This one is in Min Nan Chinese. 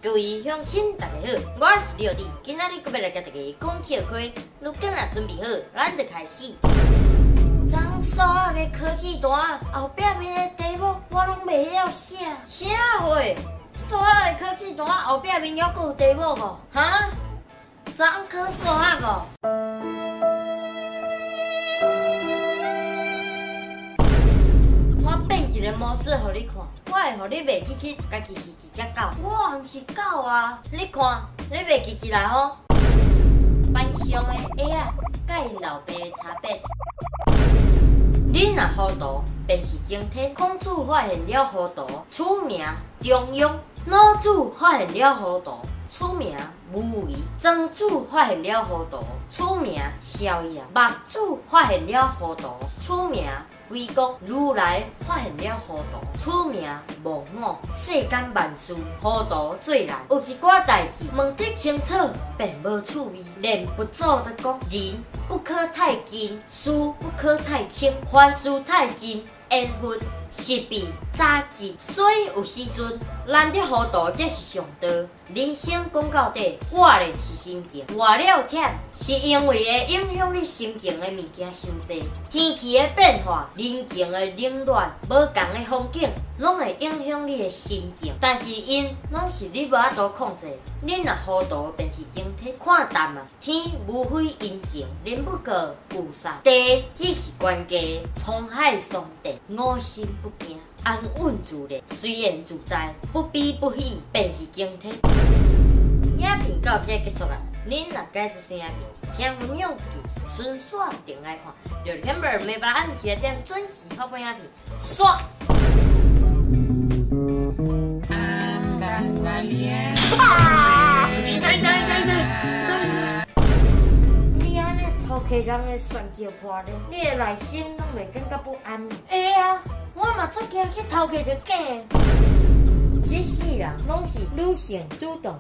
各位鄉親，大家好，我是廖弟，今仔日閣欲來共大家講笑話，如果若準備好，咱就開始。昨數學的考試單後壁面的題目，我攏袂曉寫。啥貨？數學的考試單後壁面猶閣有題目無？哈？昨昏考數學哦？我變一个魔術予你看，我會予你袂記得家己是一隻狗。我毋是狗啊！你看，你袂記得啦吼？班上的鞋仔佮𪜶老爸的差別。你若糊塗，便是晴天。孔子發現了糊塗，取名中庸；老子發現了糊塗，取名無為；莊子發現了糊塗，取名逍遙；墨子發現了糊塗，取名歸功；如來發現了糊塗，取名忘我。世間萬事，糊塗最難。有一寡代誌，問得清楚，便無趣味。連佛祖都講，人不可太近，事不可太輕，凡事太近，緣分勢必早盡。所以有時陣難得糊塗才是上道。人生講到底，活咧是心情，活了忝是因為會影響你心情的物件傷濟。天氣的變化、人情的冷暖、無仝的風景，攏會影響你的心情。但是𪜶攏是你無法度控制。你若糊塗，便是晴天。看淡啊，天無非陰晴，人不可有散。地只是懸崖，滄海桑田，吾心不驚，安穩自然，隨緣自在，不悲不喜，便是晴天。影片到這結束啊！恁若喜歡這支影片，請分享出去，順紲定來看。六日每晡暗時點準時發布影片。煞。你按呢偷客人的炫叫破咧，你的內心攏袂感覺不安？會啊，我嘛足驚去偷客著假的。這世人攏是女性主動。